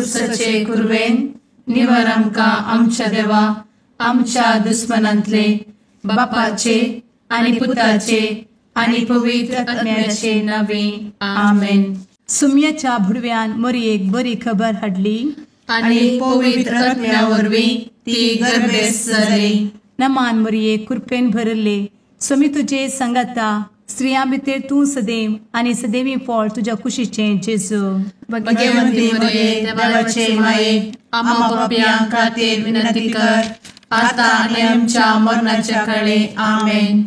कुर्साचे कुरवेन निवार आमकां आमच्या देवा आमच्या दुस्मनांतले बापाचे आनी पुताचे आनी पवित्र आत्म्याचे नावे आमेन. सुम्याच्या भुडव्यान मोरयेक बरी खबर हाडली आनी पवित्र आत्म्या वरवीं ती गर्भेस्त जाली. नमान मोरये, कृपेन भरले, स्वामी तुजे संगाता, स्त्रियां भितर तूं सदैव आनी सदैवी फळ तुज्या कुशीचें जेजू. भगवंती मोरये, देवाचे माये, आम्हा पाप्यां खातीर विनंती कर आता आनी आमच्या मरणाच्या काळे. आमेन.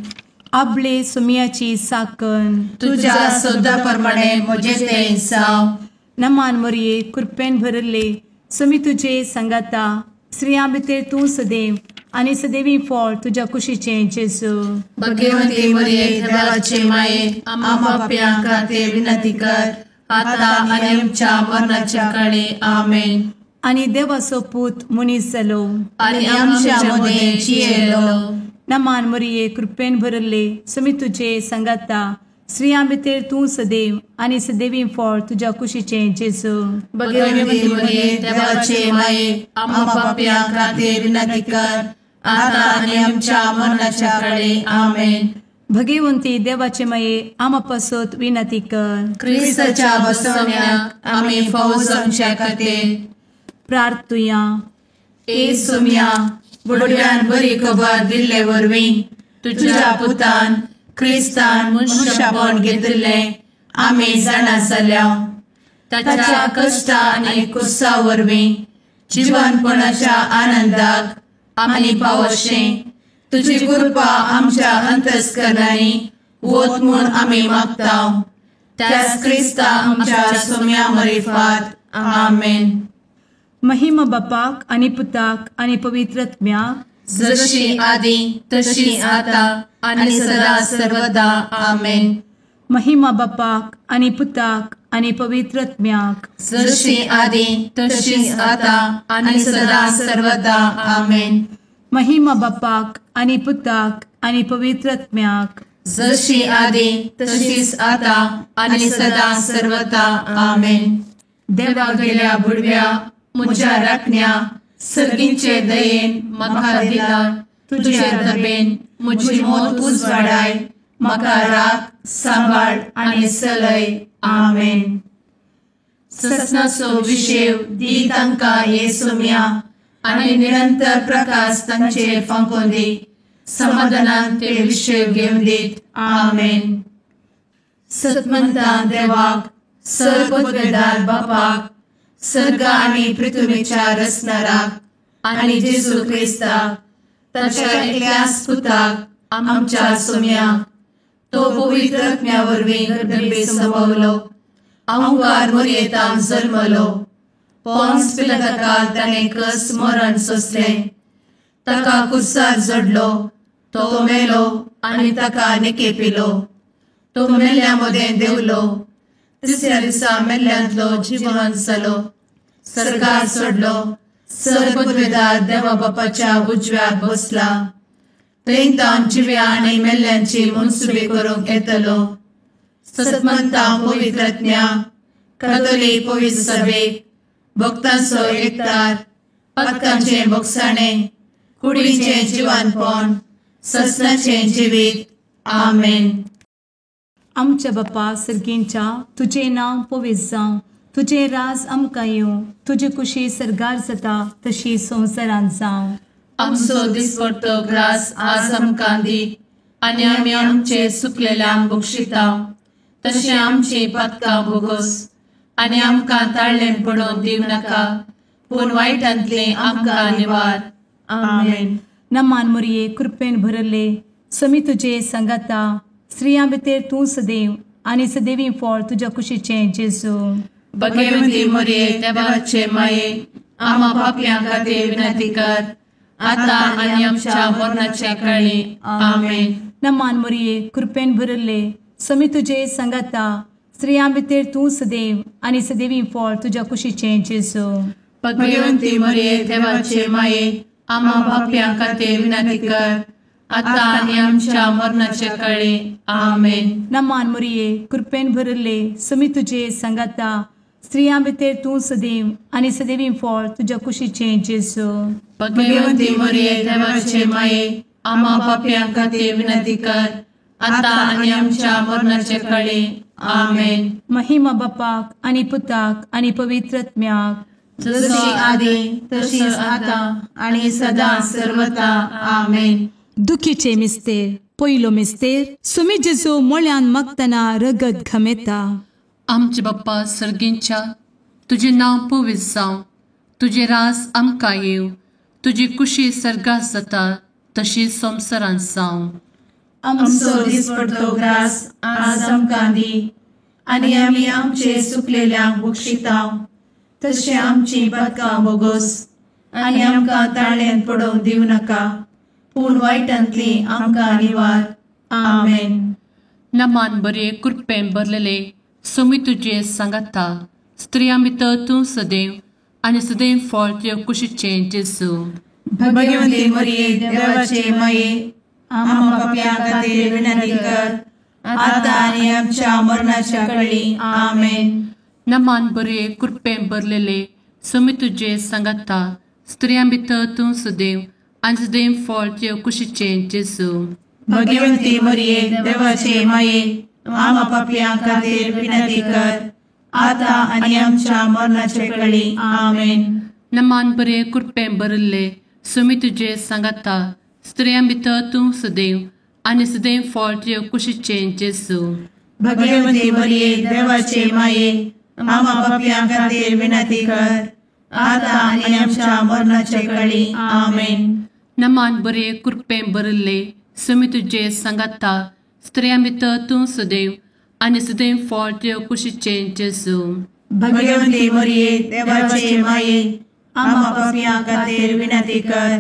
आपले सुम्याची साकन तुझ्या सोदा प्रमाणे म्हजे तें जावं. नमान मोरये, कृपेन भरले, स्वामी तुजे संगाता, स्त्रियां भितर तूं सदैव आनी सदैवी फळ तुज्या कुशीचें जेजू. भगवंती मोरये, देवाचे माये, आम्हा पाप्यां खातीर विनंती कर आता आनी आमच्या मरणाच्या काळे. आमेन. आनी देवाचो पूत मनीस जालो आनी आमच्या मदें जियेलो. नमान मोरये, कृपेन भरले, स्वामी तुजे संगाता, स्त्रियां भितर तूं सदैव आनी सदैवी फळ तुज्या कुशीचें जेजू. भगवंती मोरये, देवाचे माये, आम्हा पाप्यां खातीर विनंती कर आता आनी आमच्या मरणाच्या काळे. आमेन. भगवंती देवाचे माये, आम्हा पासत विनंती कर. क्रिस्ताच्या बसवण्याक आमी फावो जावच्या खातीर प्रार्थुया. ए सोम्या, बुडव्यान बरी खबर दिल्ले वरवीं तुझ्या पुतान क्रिस्तान मनुष्यपण घेतिल्लें आमी जाणा जाल्या. ताच्या कश्टा आनी कुर्सा वरवीं जिवनपणाच्या आनंदाक आमी पावशें तुजी कृपा आमच्या अंतस्करणांनी वत म्हूण आमी मागता. त्याच क्रिस्ता आमच्या सोम्या मरिफात. आमेन. महिमा बापाक आनी पुताक आनी पवित्र आत्म्याक, जशी आदी तशी आता आनी सदा सर्वदा. आमेन. महिमा बापाक आनी पुताक आनी पवित्र आत्म्याक, जशी आदी तशी आता आनी सदा सर्वदा. आमेन. महिमा बापाक आनी पुताक आनी पवित्र आत्म्याक, जशी आदी तशीच आता आनी सदा सर्वदा. आमेन. देवा गेल्या बुडव्या म्हज्या राखण्या सर्गींचे दयेन म्हाका दिला तुजे दबेन म्हजी मोत उजवाडाय म्हाका राख सांबाळ आनी चलय. आमेन. ससनाचो विशेव दी तांकां हे सोम्या आनी निरंतर प्रकाश तांचेर फांकोवन दी. समाधानान ते विशेव घेवन दीत. आमेन. सतमंता देवाक, सर्वपदवेदार बापाक, सर्ग आनी पृथ्वीच्या रचणाराक आनी जेजू क्रिस्ताक ताच्या एकल्याच पुताक आमच्या सोम्याक, तो पवित्र आत्म्या वरवीं गर्भे संभवलो, अंकार मोरयेतान जल्मलो, पोन्स पिलाताकाल ताणें कस मरण सोंसलें, ताका कुर्सार जोडलो, तो मेलो आनी ताका निकेपिलो, तो मेल्ल्या मदें देंवलो, तिसऱ्या दिसा मेल्ल्यांतलो जिवन जालो, सर्गार सोडलो, सर्वपदवेदार देवा बापाच्या उजव्याक बसला, थंय तावन जिव्या आनी मेल्ल्यांची मनसुबी करूंक येतलो. सतमंता पवित्र आत्म्या, कातोलीक पवित्र सभेक, भक्तांचो एकतार, पातकांचें भोगसाणें, कुडीचें जिवानपण, ससनाचें जिवीत. आमेन. आमच्या बापा सर्गींच्या, तुजें नांव पवित्र जावं, तुजें राज आमकां येवं, तुजी कुशी सर्गार जाता तशी संवसारांत जावं. आमचो दिसपडतो ग्रास आज आमकां दी आनी आमी आमचे सुकलेल्यांक बक्षिता तशें आमची पातकां भोगोस आनी आमकां ताळ्ळें पडोवन दिवं नाका, पूण वायटांतलें आमकां निवार. आमेन. नमान मोरये, कृपेन भरले, स्वामी तुजे संगाता, स्त्रियां भितर तूं सदैव आनी सदैवी फळ तुज्या कुशीचें जेजू. भगवंती मोरये, देवाचे माये, आम्हा पापयां खातीर विनंती कर आता आनी आमच्या मरणाच्या काळी. आमेन. नमान मोरये, कृपेन भरले, स्वामी तुजे संगाता, स्त्रियां भितर तूं सदैव आनी सदैवी फळ तुज्या कुशीचें जेजू. भगवंती मोरये, देवाचे माये, आम्हा पापयां खातीर विनंती कर आता आनी आमच्या मरणाच्या काळी. आमेन. नमान मोरये, कृपेन भरले, स्वामी तुजे संगाता, स्त्रियां भितर तूं सदैव आनी सदैवी फळ तुज्या कुशीचें जेजू। भगवती मरिये देवाचे माये, आम्हा पाप्यां खातीर विनंती कर, आतां आनी आमच्या मरणाचे कळी। आमेन। महिमा बापाक आनी पुताक आनी पवित्र आत्म्याक, जशी आदी तशीच आतां आनी सदां सर्वता। आमेन। दुखीचे मिस्तेर। पयलो मिस्तेर, सुमी जेजू मोळ्यान मागतना रगत घमेता। आमचे बाप्पा सर्गींच्या, तुजें नांव पवित्र जावं, तुजें रास आमकां येवं, तुजी कुशी सर्गात जाता तशी संवसारांत जावं। आमचो दिसपडतो ग्रास आज आमकां दी, आनी आमी आमचे सुकलेल्यांक बक्षिता तशें आमची पातकां बोगोस, आनी आमकां ताळ्यांत पडोवंक दिवं नाका, पूण वायटांतली आमकां निवार। आमेन। नमान बरे कृपेन भरलेले सोमी तुजे सांगाता, स्त्रियां भितर तूं सदैव आनी सदैव फळ तुजे कुशीचें जेजू। भगवती मरिये देवाचे माये, आम्हा पाप्यां खातीर विनंती कर, आतां आनी आमच्या मरणाच्या कळी। आमेन। नमान बरे कृपेन भरलेले सोमी तुजे सांगाता, स्त्रियां भितर तूं सदैव आनी सदैव फळ तुजे कुशीचें जेजू। भगवती मरिये देवाचे माये, आम्हा पाप्यां खातीर विनंती कर, आतां आनी आमच्या मरणाचे कळी। आमेन। नमान बरे कृपेन भरिल्ले सोमी तुजे सांगाता, स्त्रियां भितर तूं सदैव आनी सदैव फळ तुजे कुशीचें जेजू। भगवती मरिये देवाचे माये, आम्हा पाप्यां खातीर विनंती कर, आतां आनी आमच्या मरणाचे कळी। आमेन। नमान बरे कृपेन भरिल्ले सोमी तुजे सांगाता, स्त्रियां भितर तूं सदैव आनी सदैव फळ तुजे कुशीचें जेजू। भगवती मरिये देवाचे माये, आम्हा पाप्यां खातीर विनंती कर,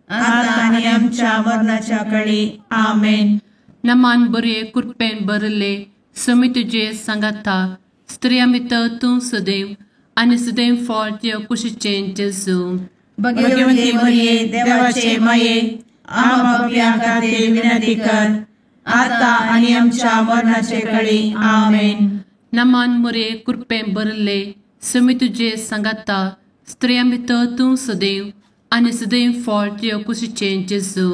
आतां आनी आमच्या मरणाच्या कळी। आमेन। नमान बरे कृपेन भरिल्ले सोमी तुजे सांगाता, स्त्रियां भितर तूं सदैव आनी सदैव फळ तुजे कुशीचें जेजू। भगवती मरिये देवाचे माये, आम्हा पाप्यां खातीर विनंती कर, आतां आनी आमच्या मरणाचे कळी। आमेन। नमान मरिये कृपेन भरिल्ले सोमी तुजे सांगाता, स्त्रियां भितर तूं सदैव आनी सदैव फळ तुजे कुशीचें जेजू।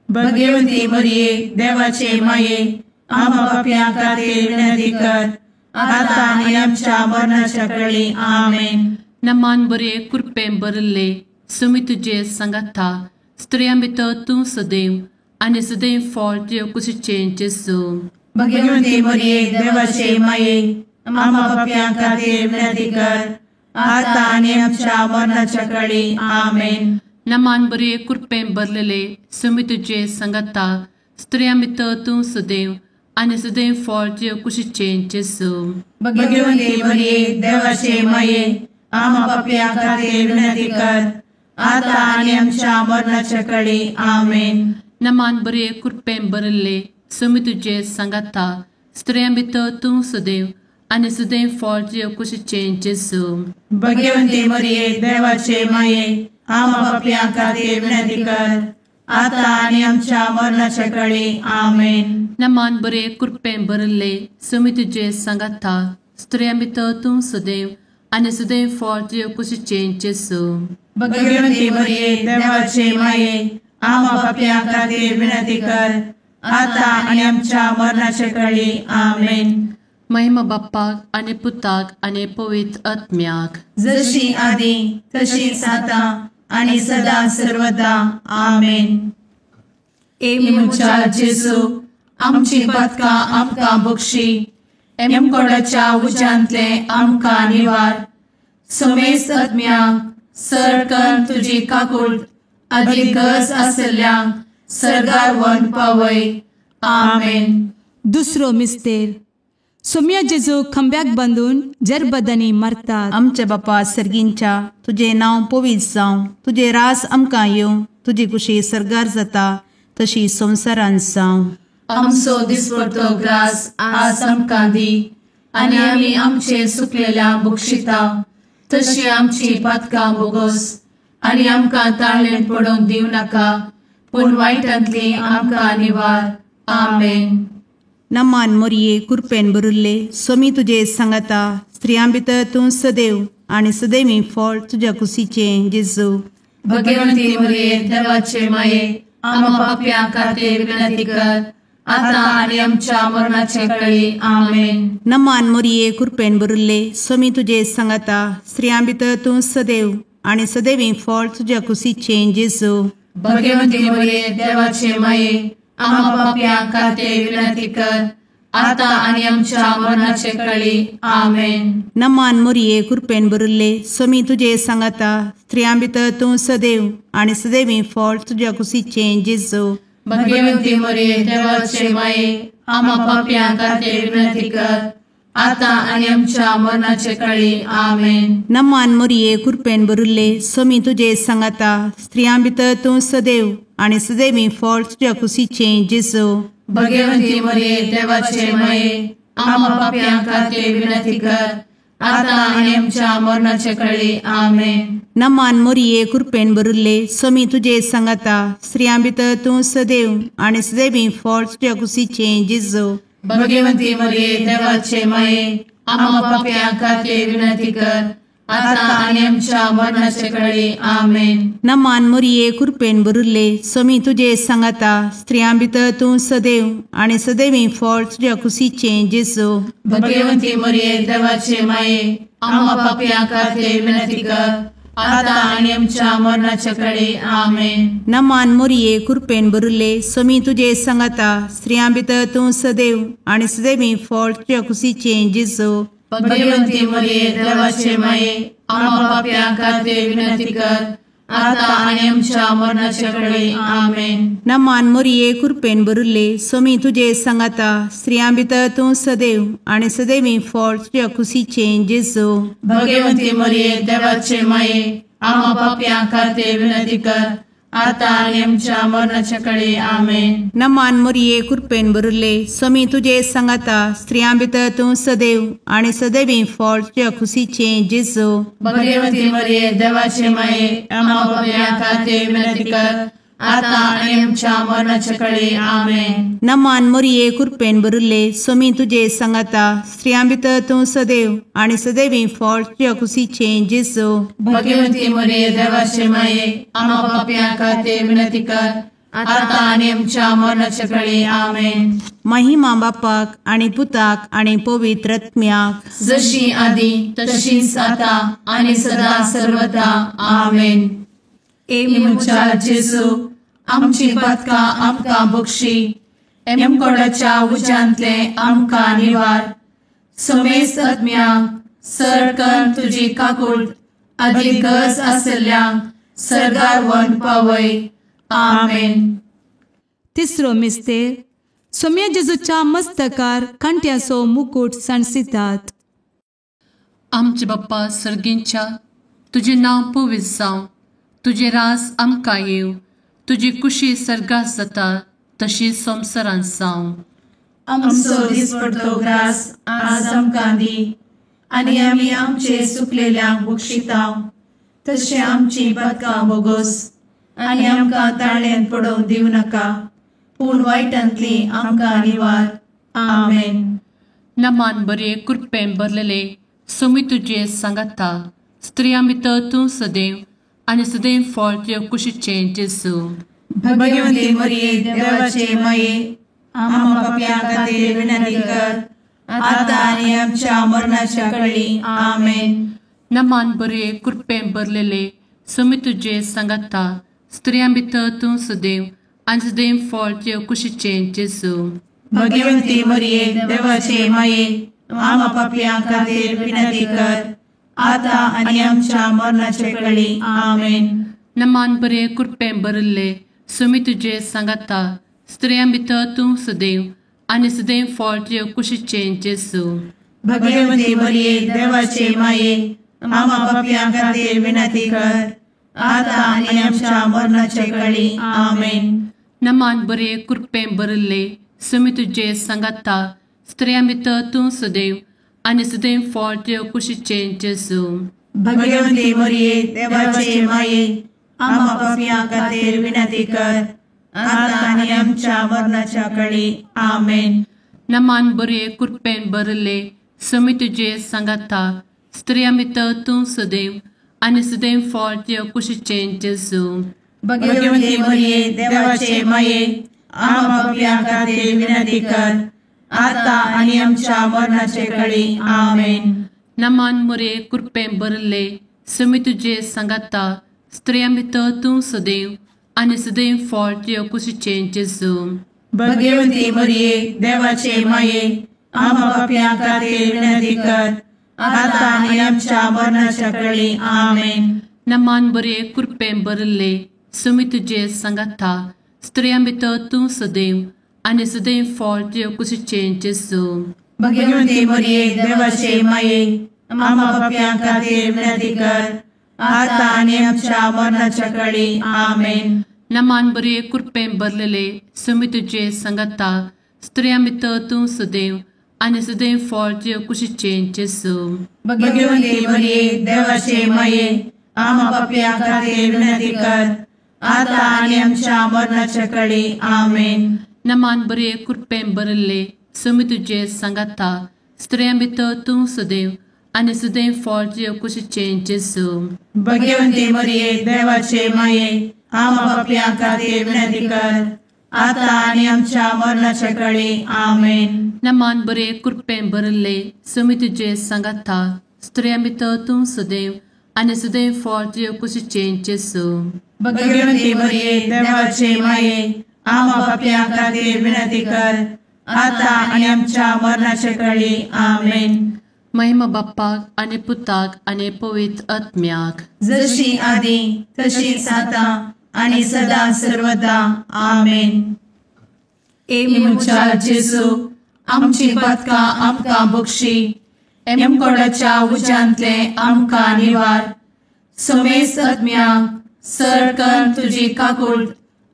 भगवती मरिये देवाचे माये, आम्हा पाप्यां खातीर विनंती कर, आतां आनी आमच्या मरणाच्या कळी। आमेन। नमान बरे कृपेन भरिल्ले सोमी तुजे सांगाता, स्त्रियां भितर तूं सदैव आनी सदैव फळ तुजे कुशीचें जेजू। भगवती मरिये देवाचे माये, आम्हा पाप्यां खातीर विनंती कर, आतां आनी आमच्या मरणाच्या कळी। आमेन। नमान बरे कृपेन भरलेले सोमी तुजे सांगाता, स्त्रियां भितर तूं सदैव आनी सदैव फळ तुजे कुशीचें जेजू। भगवती मरिये देवाचे माये, आम्हा पाप्यां खातीर विनंती कर, आतां आनी आमच्या मरणाच्या कळी। आमेन। नमान बरे कृपेन भरिल्ले सोमी तुजे सांगाता, स्त्रियां भितर तूं सदैव आनी सदैव फळ तुजे कुशीचें जेजू। भगवती मरिये देवाचे माये, आम्हा पाप्यां खातीर विनंती कर, आतां आनी आमच्या मरणाच्या कळी। आमेन। नमान बरे कृपेन भरिल्ले सोमी तुजे सांगाता, स्त्रियां भितर तूं सदैव आनी सदैव फळ तुजे कुशीचें जेजू। भगवती मरिये देवाचे माये, आम्हा पाप्यां खातीर विनंती कर, आतां आनी आमच्या मरणाचे कळी। आमेन। महिमा बाप्पाक आनी पुताक आनी पवित्र आत्म्याक, जशी आदी तशीच आतां आनी सदां सर्वदा। आमेन। ए म्हज्या जेजू, आमची पातकां आमकां बक्षी, एमकोडाच्या उज्यांतले आमकां निवार, समेस्त आत्म्यांक सरकन तुजी काकूट आदी गरज आसल्ल्यांक सर्गार व्हरून पावय। आमेन। दुसरो मिस्तेर, सोम्या जेजू खांब्याक बांदून जरबदांनी मारतात। आमच्या बापा सर्गींच्या, तुजें नांव पवित्र जावं, तुजें रास आमकां येवं, तुजी कुशी सर्गार जाता तशी संवसारांत जावं। आमचो दिसपडतो ग्रास आज आमकां दी, आनी आमी आमचे सुकलेल्यांक बक्षिता तशी आमची पातकां बोगोस, आनी आमकां ताळ्ळेंत पडोवंक दिवं नाका, पूण वायटांतली आमकां निवार। आमेन। नमान मोरये कुरपेन भरिल्ले सोमी तुजे सांगाता स्त्रियां भितर तूं सदैव आनी सदैवी फळ तुज्या कुशीचें जेजू. भगवंती मोरये देवाचे माये आम्हा पाप्यां खातीर विनंती कर आता आनी आमच्या मरणाचे कळी. आमेन. नमान मोरये कुरपेन भरिल्ले सोमी तुजे सांगाता स्त्रियां भितर तूं सदैव आनी सदैवी फळ तुज्या कुशीचें जेजू. भगवंती मोरये देवाचे माये आम्हा पाप्यां खातीर विनंती कर आता आनी आमच्या मरणाचे कळी. आमेन. नमान मोरये कुरपेन भरिल्ले सोमी तुजे सांगाता स्त्रियां भितर तूं सदैव आनी सदैवी फळ तुज्या कुशीचें जेजू. भगवंती मोरये देवाचे माये आम्हा पाप्यां खातीर विनंती कर आता आनी आमच्या मरणाचे कळी. आमेन. नमान मोरये कुरपेन भरिल्ले सोमी तुजे सांगाता स्त्रियां भितर तूं सदैव आनी सदैवी फळ तुज्या कुशीचें जेजू. भगवंती मोरये देवाचे माये आम्हा पाप्यां खातीर विनंती कर आता आनी आमच्या मरणाचे कळी. आमेन. नमान मोरये कुरपेन भरिल्ले सोमी तुजे सांगाता स्त्रियां भितर तूं सदैव आनी सदैवी फळ तुज्या कुशीचें जेजू. भगवंती मोरये देवाचे माये आम्हा पाप्यां खातीर विनंती कर आता आनी आमच्या मरणाचे कळी. आमेन. नमान मोरये कुरपेन भरिल्ले सोमी तुजे सांगाता स्त्रियां भितर तूं सदैव आनी सदैवी फळ तुज्या कुशीचें जेजू. भगवंती मोरये देवाचे माये आम्हा पाप्यां खातीर विनंती कर आता आनी आमच्या मरणाचे कळी. आमेन. नमान मोरये कुरपेन भरिल्ले सोमी तुजे सांगाता स्त्रियां भितर तूं सदैव आनी सदैवी फळ तुज्या कुशीचें जेजू. भगवंती मोरये देवाचे माये आम्हा पाप्यां खातीर विनंती कर आता आनी आमच्या मरणाचे कळी. आमेन. नमान मोरये कुरपेन भरिल्ले सोमी तुजे सांगाता स्त्रियां भितर तूं सदैव आनी सदैवी फळ तुज्या कुशीचें जेजू. भगवंती मोरये देवाचे माये आम्हा पाप्यां खातीर विनंती कर आता आनी आमच्या मरणाचे कळी. आमेन. नमान मोरये कुरपेन भरिल्ले सोमी तुजे सांगाता स्त्रियां भितर तूं सदैव आनी सदैवी फळ तुज्या कुशीचें जेजू. भगवंती मोरये देवाचे माये आम्हा पाप्यां खातीर विनंती कर आता आनी आमच्या मरणाचे कळी. आमेन. नमान मोरये कुरपेन भरिल्ले सोमी तुजे सांगाता स्त्रियां भितर तूं सदैव आनी सदैवी फळ तुज्या कुशीचें जेजू. भगवंती मोरये देवाचे माये आम्हा पाप्यां खातीर विनंती कर आता आनी आमच्या मरणाचे कळी. आमेन. महिमा बापाक आनी पुताक आनी पवित्र आत्म्याक, जशी आदी तशीच आता आनी सदा सर्वदा. आमेन. ए म्हज्या जेजू आमची पातकां आमकां बक्षी, एमकोडाच्या उज्यांतले आमकां निवार, समेस्त आत्म्यांक सरकन तुजी काकूट आदी गरज आसल्ल्यांक सर्गार व्हरून पावय. आमेन. तिसरो मिस्तेर सोम्या जेजूच्या मस्तकार कांट्याचो मुकूट सांडसितात. आमचे बाप्पा सर्गींच्या, तुजें नांव पवित्र जावं, तुजें राज आमकां येवं, तुजी कुशी सर्गात जाता तशी संवसारांत जावं. आमचो दिसपडतो ग्रास आज आमकां दी आनी आमी आमचे चुकलेल्यांक बक्षितांव तशें आमची पातकां बोगोस आनी आमकां ताळ्यांत पडोवंक दिवं नाका, पूण वायटांतली आमकां निवार. आमेन. नमान बरे कृपेन भरलेले सोमी तुजे सांगाता, स्त्रियां भितर तूं सदैव आनी सदैव फळ तुज्या कुशीचें जेजू. भगवंती मरिये देवाचे माये आम्हा पाप्यां खातीर विनंती कर आता आनी आमच्या मरणाच्या कळी. आमेन. नमान बरे कृपेन भरलेले सोमी तुजे सांगाता, स्त्रियां भितर तूं सदैव आनी सदैव फळ तुज्या कुशीचें जेजू. भगवंती मरिये देवाचे माये आम्हा पाप्यां खातीर विनंती कर आता आनी आमच्या मरणाचे कळी. आमेन. नमान बरे कृपेन भरिल्ले सोमी तुजे सांगाता, स्त्रियां भितर तूं सदैव आनी सदैव फळ तुज्या कुशीचें जेजू. भगवंती मरिये देवाचे माये आम्हा पाप्यां खातीर विनंती कर आता आनी आमच्या मरणाचे कळी. आमेन. नमान बरे कृपेन भरिल्ले सोमी तुजे सांगाता, स्त्रियां भितर तूं सदैव आनी सदैव फळ तुज्या कुशीचें जेजू. भगवंती मरिये देवाचे माये आम्हा पाप्यां खातीर विनंती कर आता आनी आमच्या मरणाच्या कळी. आमेन. नमान बरे कृपेन भरले समी तुजे सांगाता स्त्रियां भितर तूं सदैव आनी सदैव फळ तुज्या कुशीचें जेजू. भगवती मरिये देवाचे माये आम्हा पाप्यां खातीर विनंती कर आता आनी आमच्या मरणाचे कळी. आमेन. नमान मरिये कृपेन भरले समी तुजे सांगाता स्त्रियां भितर तूं सदैव आनी सदैव फळ तुज्या कुशीचें जेजू. भगवती मरिये देवाचे माये आम्हा पाप्यां खातीर विनंती कर आता आनी आमच्या मरणाच्या कळी. आमेन. नमान बरे कृपेन भरले समी तुजे सांगाता स्त्रियां भितर तूं सदैव आनी सदैव फळ तुज्या कुशीचें जेजू. भगवती मरिये देवाचे माये आम्हा पाप्यां खातीर विनंती कर आता आनी आमच्या मरणाच्या कळी. आमेन. नमान बरे कृपेन भरलेले समी तुजे सांगाता स्त्रियां भितर तूं सदैव आनी सदैव फळ तुज्या कुशीचें जेजू. भगवती मरिये देवाचे माये आम्हा पाप्यां खातीर विनंती कर आता आनी आमच्या मरणाच्या कळी. आमेन. नमान बरे कृपेन भरले समी तुजे सांगाता स्त्रियां भितर तूं सदैव आनी सदैव फळ तुज्या कुशीचें जेजू. भगवती मरिये देवाचे माये आम्हा पाप्यां खातीर विनंती कर आता आनी आमच्या मरणाच्या कळी. आमेन. नमान बरे कृपेन भरले समी तुजे सांगाता स्त्रियां भितर तूं सदैव आनी सदैव फळ तुज्या कुशीचें जेजू. भगवती मरिये देवाचे माये आम्हा पाप्यां खातीर विनंती कर आता आनी आमच्या मरणाच्या कळी. आमेन. महिमा बाप्पाक आनी पुताक आनी पवित्र आत्म्याक, जशी आदी तशीच आता आनी सदा सर्वदा. आमेन. ए म्हज्या जेजू आमची पातकां आमकां बक्षी, एमकोडाच्या उज्यांतले आमकां निवार, समेस्त आत्म्यांक सरकन तुजी काकूट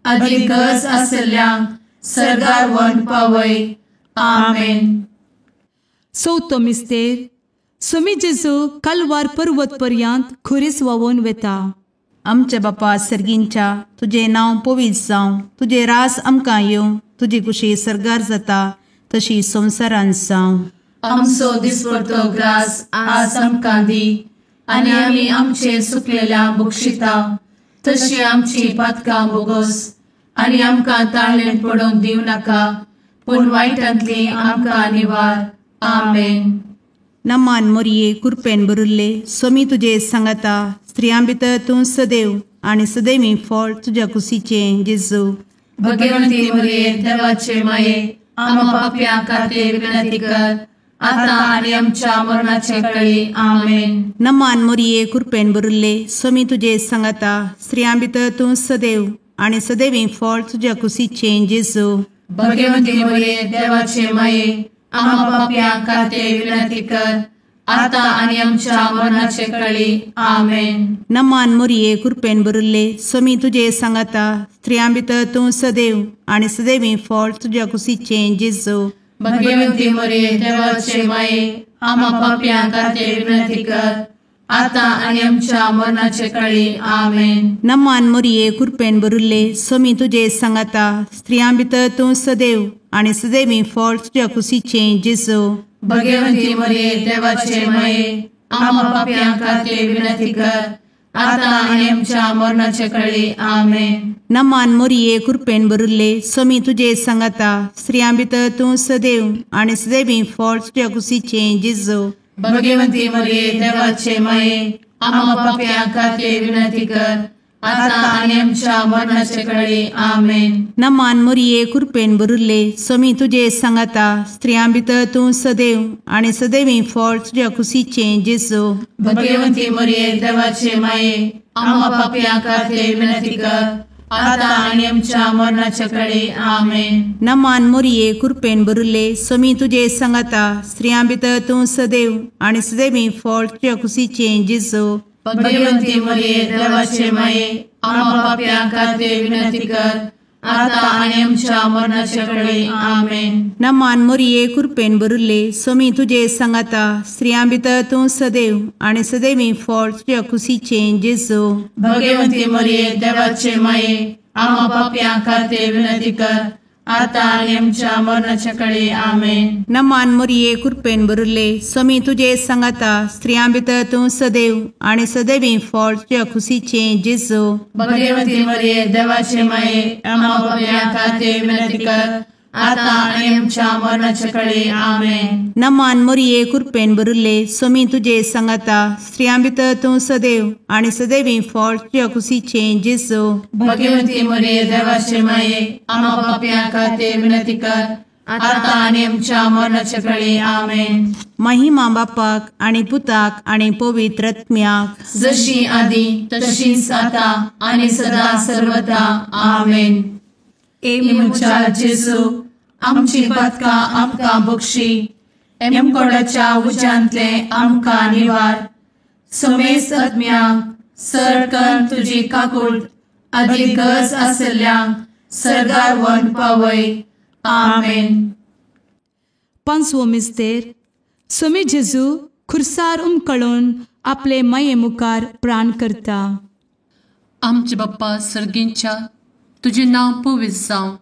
आदी गरज आशिल्ल्यांक सर्गार व्हरून पावय. आमेन. चवथो मिस्तेर. स्वामी जेजू कालवार पर्वत पर्यंत खुरीस व्हांवून वेता. आमच्या बापा सर्गींच्या तुजें नांव पवित्र जावं, तुजें राज आमकां येवं, तुजी कुशी सर्गार जाता तशी संवसारांत जावं. आमचो दिसपडतो ग्रास आज आमकां दी आनी आमी आमचे सुकलेल्या बक्षिता तशी आमची पातकां बोगस आनी आमकां ताळेन पडोवंक दिवं नाका, पूण वायटांतली आमकां निवार. आमेन. नमान मोरये कृपेन भरिल्ले स्वामी तुजे सांगाता, स्त्रियां भितर तूं सदैव आनी सदैवी फळ तुज्या कुशीचें जेजू. भगवंती मोरये देवाचे माये आम्हा पाप्यां खातीर विनंती कर आता आनी आमच्या मरणाचे कळी. आमेन. नमान मोरये कृपेन भरिल्ले स्वामी तुजे सांगाता, स्त्रियां भितर तूं सदैव आनी सदैवी फळ तुज्या कुशीचें जेजू. भगवंती मोरये देवाचे माये आम्हा पाप्यां खातीर विनंती कर आता आनी आमच्या मरणाचे कळी. आमेन. नमान मोरये कृपेन भरिल्ले स्वामी तुजे सांगाता, स्त्रियां भितर तूं सदैव आनी सदैवी फळ तुज्या कुशीचें जेजू. भगवंती मोरये देवाचे माये आम्हा पाप्यां खातीर विनंती कर आता आनी आमच्या मरणाचे कळी. आमेन. नमान मोरये कृपेन भरिल्ले स्वामी तुजे सांगाता, स्त्रियां भितर तूं सदैव आनी सदैवी फळ तुज्या कुशीचें जेजू. भगवंती मोरये देवाचे माये आम्हा पाप्यां खातीर विनंती कर आता आनी आमच्या मरणाचे कळी. आमेन. नमान मोरये कृपेन भरिल्ले स्वामी तुजे सांगाता, स्त्रियां भितर तूं सदैव आनी सदैवी फळ तुज्या कुशीचें जेजू. भगवंती मोरये देवाचे माये आम्हा पाप्यां खातीर विनंती कर आता आनी आमच्या मरणाचे कळी. आमेन. नमान मोरये कृपेन भरिल्ले स्वामी तुजे सांगाता, स्त्रियां भितर तूं सदैव आनी सदैवी फळ तुज्या कुशीचें जेजू. भगवंती मोरये देवाचे माये आम्हा पाप्यां खातीर विनंती कर आता आनी आमच्या मरणाचे कळी. आमेन. नमान मोरये कृपेन भरिल्ले स्वामी तुजे सांगाता, स्त्रियां भितर तूं सदैव आनी सदैवी फळ तुज्या कुशीचें जेजू. भगवंती मोरये देवाचे माये आम्हा पाप्यां खातीर विनंती कर आता आनी आमच्या मरणाचे कळी. आमेन. नमान मोरये कृपेन भरिल्ले स्वामी तुजे सांगाता, स्त्रियां भितर तूं सदैव आनी सदैवी फळ तुज्या कुशीचें जेजू. भगवंती मोरये देवाचे माये आम्हा पाप्यां खातीर विनंती कर आतां आनी आमच्या मरणाच्या कळे. आमेन. नमान मोरये कृपेन भरिल्ले स्वामी तुजे सांगाता, स्त्रियां भितर तूं सदैव आनी सदैवी फळ तुज्या खुशीचें जेजू. भगवती मरिये देवाचे माये, आम्हा पाप्यां खातीर विनंती कर, आतां आनी आमच्या मरणाच्या कळे. आमेन. नमान मोरये कृपेन भरिल्ले स्वामी तुजे सांगाता, स्त्रियां भितर तूं सदैव आनी सदैवी फळ तुज्या खुशीचें जेजू. भगवती मरिये देवाचे माये, आम्हा पाप्यां खातीर विनंती कर, आतां आनी आमच्या मरणाच्या कळे. आमेन. महिमा बापाक आनी पुताक आनी पवित्र आत्म्याक, जशी आदी तशीच आतां आनी सदा सर्वदा. आमेन. ए म्हज्या जेजू, आमची पातकां आमकां बक्षी, एमकोडाच्या उज्यांतले आमकां निवार, समेस्त आत्म्यांक सर तुजी काकूट आदी गरज आशिल्ल्यांक सर्गार व्हरून पावय. आमेन. पांचवो मिस्तेर. स्वामी जेजू खुर्सार उमकळून आपले माये मुखार प्राण करता. आमचे बाप्पा सर्गींच्या, तुजें नांव पवित्र जावं,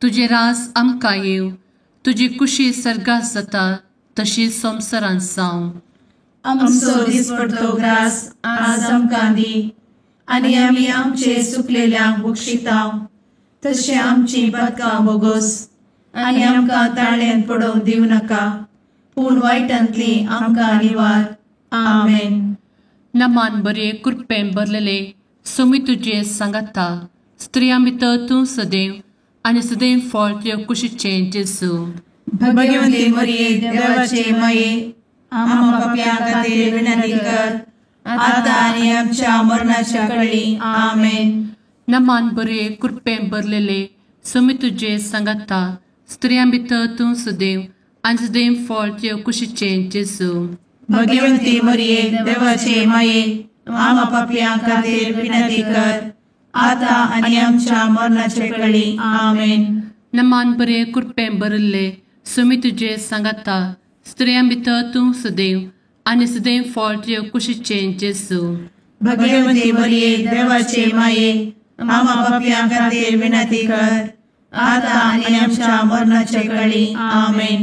तुजें रास आमकां येवं, तुजी कुशी सर्गात जाता तशी संवसारांत जावं. आमचो दिसपडतो ग्रास आज आमकां दी, आनी आमी आमचे चुकलेल्यांक बक्षिता तशें आमची पातकां बोगोस, आनी आमकां ताळ्यांत पडोवंक दिवं नाका, पूण वायटांतली आमकां निवार. आमेन. नमान बरे कृपेन भरलेले स्वामी तुजे सांगाता, स्त्रियां भितर तूं सदैव आनी सदैव फळ तुज्या कुशीचें जेजू. भगवती मरिये देवाचे माये, आम्हा पाप्यां खातीर विनंती कर, आतां आनी आमच्या मरणाच्या कळी. आमेन. नमान बरे कृपेन भरलेले स्वामी तुजे सांगाता, स्त्रियां भितर तूं सदैव आनी सदैव फळ तुज्या कुशीचें जेजू. भगवती मरिये देवाचे माये, आम्हा पाप्यां खातीर विनंती कर, आतां आनी आमच्या मरणाच्या कळी. आमेन. नमान बरे कृपेन भरिल्ले स्वामी तुजे सांगाता, स्त्रियां भितर तूं सदैव आनी सदैव फळ तुज्या कुशीचें जेजू. भगवती मरिये देवाचे माये, आम्हा पाप्यां खातीर विनंती कर, आतां आनी आमच्या मरणाच्या कळी. आमेन.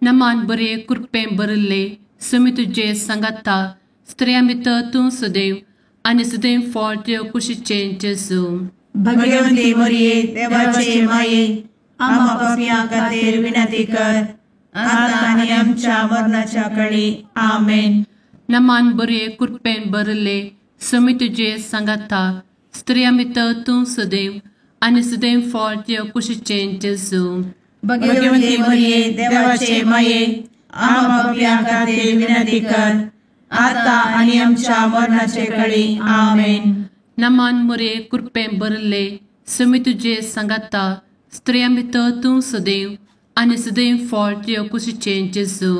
नमान बरे कृपेन भरिल्ले स्वामी तुजे सांगाता, स्त्रियां भितर तूं सदैव आनी सदैव फळ तुज्या कुशीचें जेजू. भगवती मरिये देवाचे माये, आम्हा पाप्यां खातीर विनंती कर, आतां आनी आमच्या मरणाच्या कळी. आमेन. नमान बरे कृपेन भरिल्ले स्वामी तुजे सांगाता, स्त्रियां भितर तूं सदैव आनी सदैव फळ तुज्या कुशीचें जेजू. भगवती मरिये देवाचे माये, आम्हा पाप्यां खातीर विनंती कर, आतां आनी आमच्या मरणाचे कळी. आमेन. नमान मोरे कृपेन भरिल्ले स्वामी तुजे सांगाता, स्त्रियां भितर तूं सदैव आनी सदैव फळ तुज्या कुशीचें जेजू.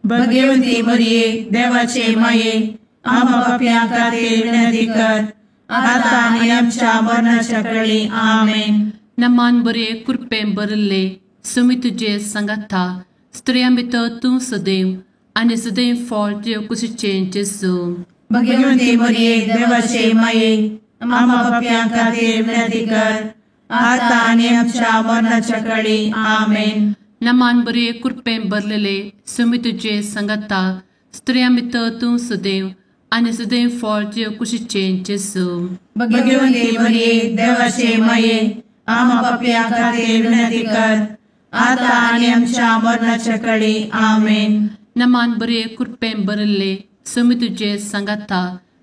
भगवती मरिये देवाचे माये, आम्हा पाप्यां खातीर विनंती कर, आतां आनी आमच्या मरणाच्या कळी. आमेन. नमान बरे कृपेन भरिल्ले स्वामी तुजे सांगाता, स्त्रियां भितर तूं सदैव आनी सदैव फळ तुज्या कुशीचें जेजू. भगवती मरिये देवाचे माये, आम्हा पाप्यां खातीर विनंती कर, आतां आनी आमच्या मरणाच्या कळी. आमेन. नमान बरे कृपेन भरलेले स्वामी तुजे सांगाता, स्त्रियां भितर तूं सदैव आनी सदैव फळ तुज्या कुशीचें जेजू. भगवती मरिये देवाचे माये, आम्हा पाप्यां खातीर विनंती कर, आतां आनी आमच्या मरणाच्या कळी. आमेन. नमान बरे कृपेन भरिल्ले स्वामी तुजे सांगाता,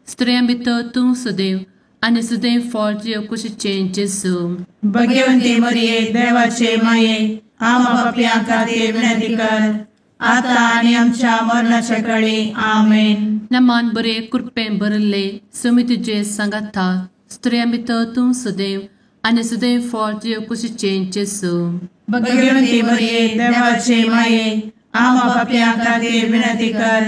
स्त्रियां भितर तूं सदैव आनी सदैव फळ तुज्या कुशीचें जेजू. भगवती मरिये देवाचे माये, आम्हा पाप्यां खातीर विनंती कर, आतां आनी आमच्या मरणाच्या कळी. आमेन. नमान बरे कृपेन भरिल्ले स्वामी तुजे सांगाता, स्त्रियां भितर तूं सदैव आनी सदैव फळ तुज्या कुशीचें जेजू. भगवती मरिये देवाचे माये, आम्हा पाप्यां खातीर विनंती कर,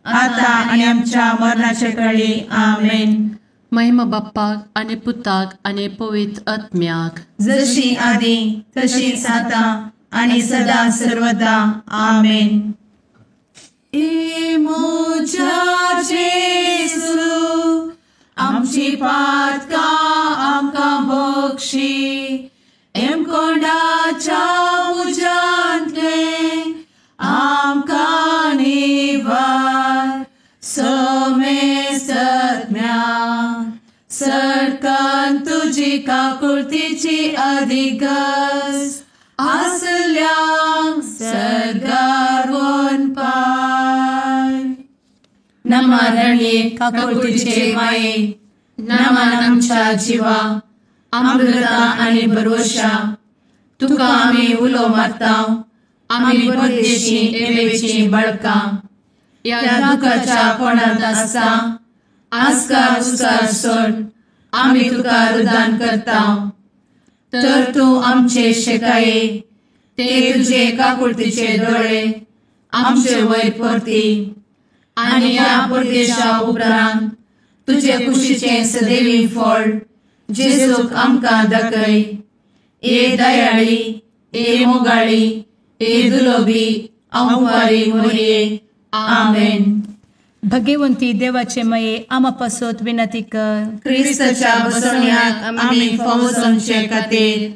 आतां आनी आमच्या मरणाच्या कळी. आमेन. महिमा बाप्पाक आनी पुताक आनी पवित्र आत्म्याक, जशी आदी तशीच आतां आनी सदा सर्वदा. आमेन. ए म्हज्या जेजू, आमची पातकां आमकां बक्षी, एमकोंडाच्या तुजी काकुळतीची अधिगस आसल्या सर्गार वनपाय. नमारणे काकुळतीचे माये, नमान आमच्या जिवा, अमृता आनी भरवशा, तुका आमी उलो मारता, आमी परदेशी एवेची बळकां, ह्या दुखाच्या कोणांत आसता आस्कार उस्कार सोड आमी तुका रुदान करता. तर तूं आमचे शेकाये, ते तुजे काकुळतीचे दोळे आमचे वयर परती आनी ह्या परदेशा उपरांत तुजे कुशीचें सदैवी फळ जेजूक आमकां दाखय. ए दयाळी, ए मोगाळी, ए दुलोबी अंवारी मोरये. आमेन. भगवंती देवाचे मये आमा पासत विनंती कर. क्रिस्ताच्या बसवण्याक आमी फावो जावचे खातीर.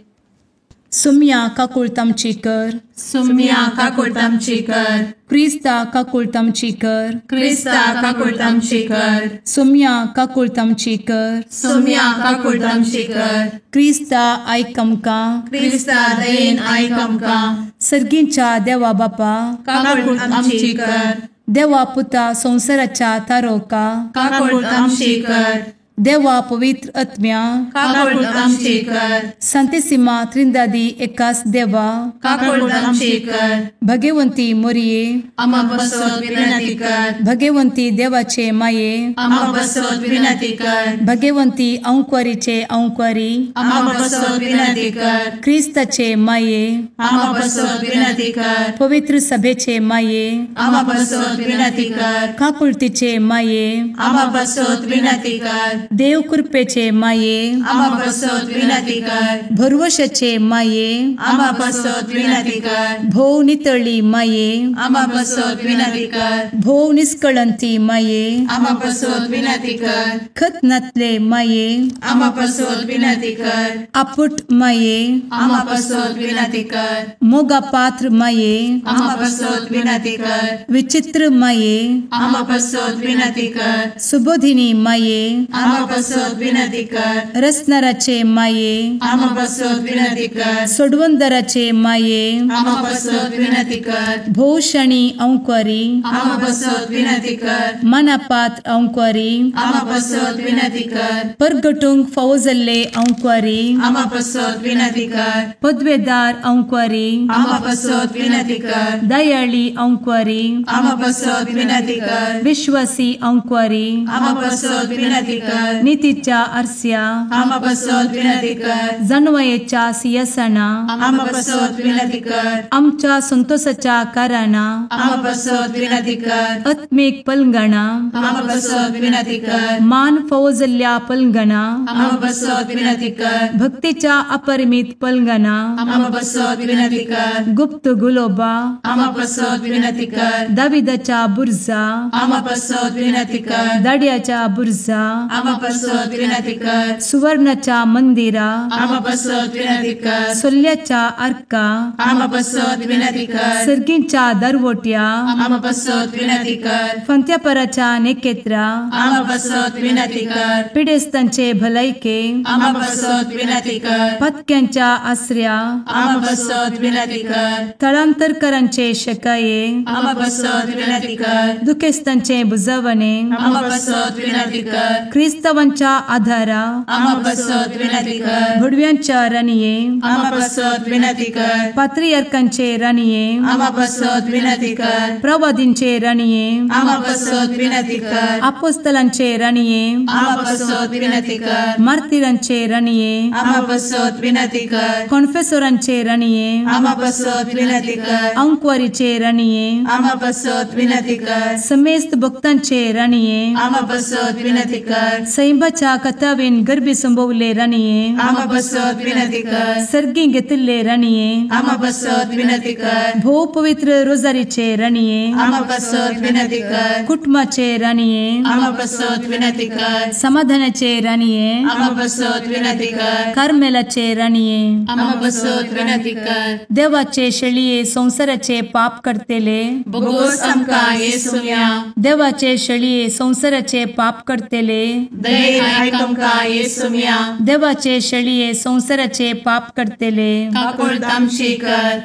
सुम्या काकुळतामची कर. सुम्या काकुळतामची कर. क्रिस्ता काकुळतामची कर. क्रिस्ता काकुळतामची कर. सुम्या काकुळतामची कर. सुम्या काकुळतामची कर. क्रिस्ता आयक आमकां. क्रिस्ता दयेन आयक आमकां. सर्गींच्या देवा बापा काकुळतामची कर. देवा पुता संवसाराच्या तारोका काकुळतामची कर. देवा पवित्र आत्म्या काकुळतामची कर. संतेसिमा त्रिंदादी एकास देवा काकुळतामची कर. भगवंती मोरये आमा पासत विनंती कर. भगवंती देवाचे माये आमा पासत विनंती कर. भगवंती अंकुरीचे अंकुरी आमा पासत विनंती कर. क्रिस्ताचे माये आमा पासत विनंती कर. पवित्र सभेचे माये आमा पासत विनंती कर. काकुळतीचे माये आमा पासत विनंती कर. देव कृपेचे माये आमा पासत विनंती कर. भरवशाचे माये आमा पासत विनंती कर. भोव नितळी माये आमा पासत विनंती कर. भोव निष्कळंती माये आमा पासत विनंती कर. खतनातले माये आमा पासत विनंती कर. आपुट माये आमा पासत विनंती कर. मोगा पात्र माये आमा पासत विनंती कर. विचित्र माये आमा पासत विनंती कर. सुबोधिनी माये आमा पासत विनंती कर. रसनाराचे माये आमा पासत विनंती कर. सोडवंदराचे माये आमा पासत विनंती कर. भोवशणी अंकुरी आमा पासत विनंती कर. मनापात्र अंकुरी आमा पासत विनंती कर. परगटूंक फावो जाल्ले अंकुरी आमा पासत विनंती कर. पदवेदार अंकुरी आमा पासत विनंती कर. दयाळी अंकुरी आमा पासत विनंती कर. विश्वासी अंकुरी आमा पासत विनंती कर. नितीच्या आरस्या आमा पासत विनंती कर. जनवयेच्या सिंहासना आमा पासत विनंती कर. आमच्या संतोषाच्या कारणा आमा पासत विनंती कर. आत्मीक पलंगणा आमा पासत विनंती कर. मान फावो जाल्ल्या पलंगणा आमा पासत विनंती कर. भक्तीच्या अपरिमित पलंगणा आमा पासत विनंती कर. गुप्त गुलोबा आमा पासत विनंती कर. दाविदाच्या बुर्जा आमा पासत विनंती कर. दाड्याच्या बुर्जा आमा पासत विनंती कर. सुवर्णाच्या मंदिरा आमा पासत विनंती कर. सोल्याच्या आर्का आमा पासत विनंती कर. सर्गींच्या दरवोट्या आमा पासत विनंती कर. फंत्यापराच्या नेकेत्रा आमा पासत विनंती कर. पिडेस्तांचे भलायके आमा पासत विनंती कर. पत्क्यांच्या आसऱ्या आमा पासत विनंती कर. थळांतरकरांचे शकाये आमा पासत विनंती कर. दुखेस्तांचे बुजवणे आमा पासत विनंती कर. क्रिस्तावांच्या आधारा आमा पासत विनंती कर. भडव्यांच्या राणये आमा पासत विनंती कर. पात्रियार्कांचे राणये आमा पासत विनंती कर. प्रवादींचे राणये आमा पासत विनंती कर. आपोस्तलांचे राणये आमा पासत विनंती कर. मार्तिरांचे राणये आमा पासत विनंती कर. कॉन्फेसोरांचे राणये आमा पासत विनंती कर. अंकुवारीचे राणये आमा पासत विनंती कर. समेस्त भक्तांचे राणये आमा पासत विनंती कर. सैंबाच्या कथावेन गर्भी संभवले राणये आमा पासत विनंती कर. सर्गी घेतिल्ले राणये आमा पासत विनंती कर. भोव पवित्र रोजारीचे राणये आमा पासत विनंती कर. कुटुंबाचे राणये आमा पासत विनंती कर. समाधानाचे राणये आमा पासत विनंती कर. कार्मेलाचे राणये आमा पासत विनंती कर. देवाचे शेळये संवसाराचे पाप करतेले बोगोस आमकां येसुया. देवाचे शेळये संवसाराचे पाप करतेले दयेन आयक आमकां येसुम्या. देवाचे शेळये संवसाराचे पाप करतले काकुळट आमची कर.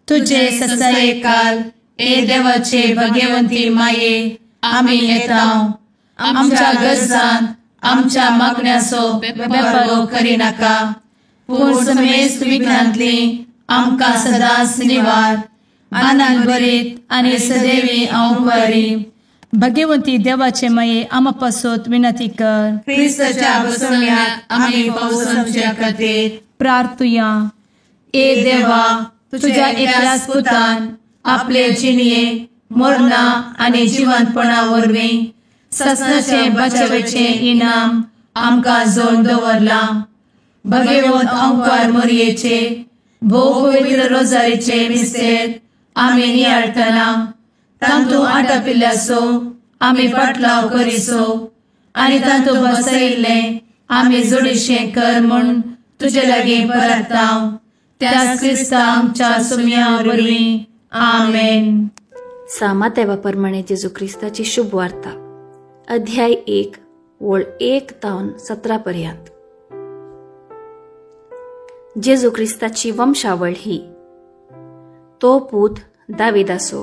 तुजे तुजे ससायेकाल ए देवाचे भगवंती माये आमी येता. आमच्या गरजांत आमच्या मागण्याचो बेपर्वो करिनाका, पूण समेस्त विघ्नांतली आमकां सदांच निवार. आनंद भरीत आनी सदैवी हांव बरी. भगवंती देवाचे माये आमा पासत विनंती कर. क्रिस्ताच्या बसवण्यात आमी पावसाच्या खातीर प्रार्थुया. ए देवा, तुझ्या एकल्याच पुतान आपले जिणये मरणा आनी जिवंतपणा वरवीं ससनाचे बचावेचें इनाम आमकां जोडून दवरलां. भगवंत अंकार मोरयेचे भोव पवित्र रोजारीचे मिस्तेर आमी नियाळटना तांतू आटापिल्ल्याचो आमी फाटलाव करिसो आनी तांतू बसयिल्लें आमी जोडीशें कर म्हूण तुजे लागीं परता. त्याच क्रिस्ता आमच्या सुम्या वरवीं. आमेन. सामातेवा प्रमाणे जेजू क्रिस्ताची शुभ वार्ता, अध्याय 1 ओळ 1 तावन 17 पर्यंत. जेजू क्रिस्ताची वंशावळ ही. तो पूत दाविदासो,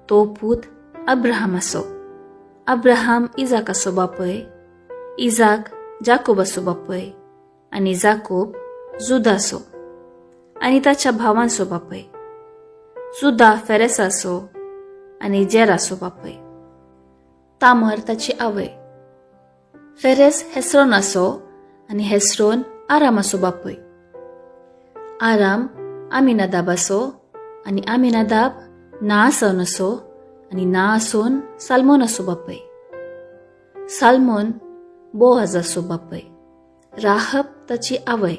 तो पूत अब्राहमासो, अब्राहम इजाकासो बापय, इजाक जाकोबासो बापय आनी जाकोब जुदासो आनी ताच्या भावांचो बापय, जुदा फेरेसाचो आनी जेरासो बापय, तामर ताची आवय, फेरेस हेस्रोनाचो आनी हेस्रोन आरामाचो बापय, आराम आमिनादाबाचो आनी आमिनादाब नाआसोनाचो आनी नाआसोन साल्मोनाचो बापय, साल्मोन बोआजाचो बापय, राहब ताची आवय,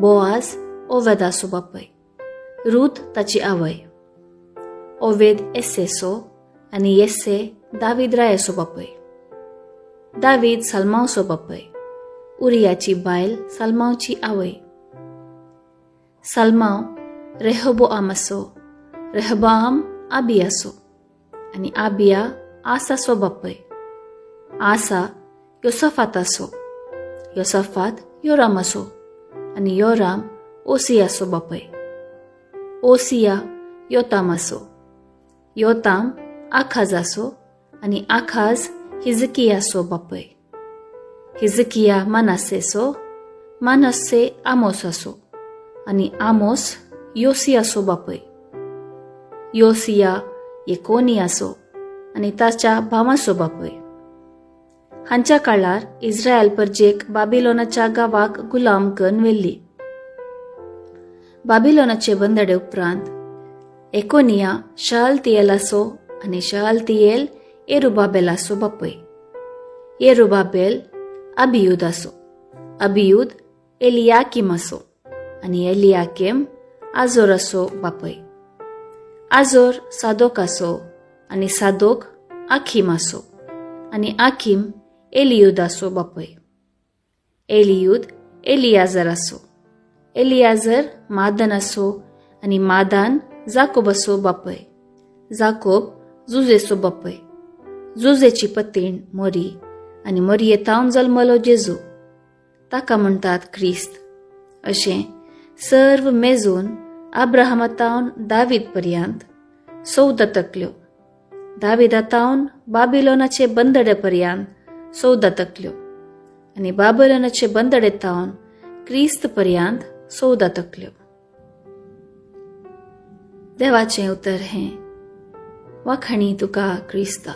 बोआज ओवेदाचो बापय, रूत ताची आवय, ओवेद येस्सेचो आनी येस्से दावीद रायाचो बापय, दावीद साल्मांवचो बापय, उरियाची बायल साल्मांवची आवय, साल्मांव रेहबोआमाचो, रेहबाम आबियाचो आनी आबिया आसाचो बापय, आसा योसफाताचो, योसफात योरामाचो आनी योराम ओसियाचो बापय, ओसिया योतामाचो, योताम आखाजाचो आनी आखाज हिजकियाचो बापय, हिजकिया मनासेचो, मनस्से आमोसाचो आनी आमोस योसियाचो बापय, योसिया येकोनियाचो आनी ताच्या भावाचो बापय. हांच्या काळार इस्रायल परजेक बाबिलोनाच्या गांवाक गुलाम करून व्हेल्ली. बाबिलोनाचे बंदडे उपरांत एकोनिया शालतियेलाचो आनी शालतियेल येरुबाबेलाचो बापय, येरुबाबेल अबियुदाचो, अबियुद एलियाकिमाचो आनी एलियाकिम आजोराचो बापय, आजोर सादोकाचो आनी सादोक आखिमाचो आनी आखिम एलियुदाचो बापय, एलियुद एलियाजराचो, एलियाजर मादनाचो आनी मादान जाकोबाचो बापय, जाकोब जुजेचो बापय, जुजेची पतीण मोरी आनी मोरयेतावन जल्मलो जेजू, ताका म्हणटात क्रिस्त. अशें सर्व मेजून अब्राहमातावन दावीद पर्यंत 14 तकल्यो, दाविदातावन बाबिलोनाचे बंदडे पर्यंत 14 तकल्यो आनी बाबिलोनाचे बंदडे तावन क्रिस्त पर्यंत 14 तकल्यो. देवाचें उतर हें. वाखाणी तुका क्रिस्ता.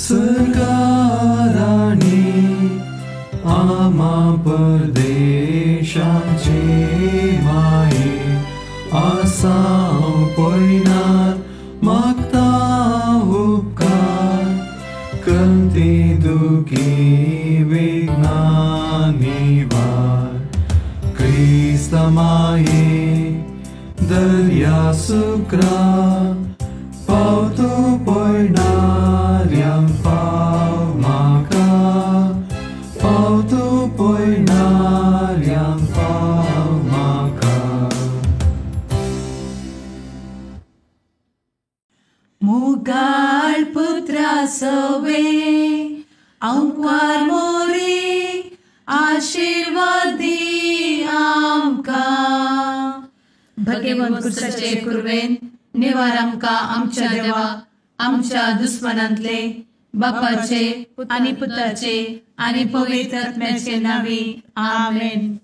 सरकाराणी आमा परदेशाचे माये आसाव पयनार मागता उपकार कंती दुखी विघ्नां निवार क्रिस्त माये दर्या सुक्रा पावतो पयणाऱ्यांक आशिर्वाद दी आमकां. भगवंत कुर्साचे कुर्वेन निवार आमकां आमच्या देवा आमच्या दुस्मनांतले बापाचे आनी पुताचे आनी पवित्र आत्म्याचे नांवी आमेन.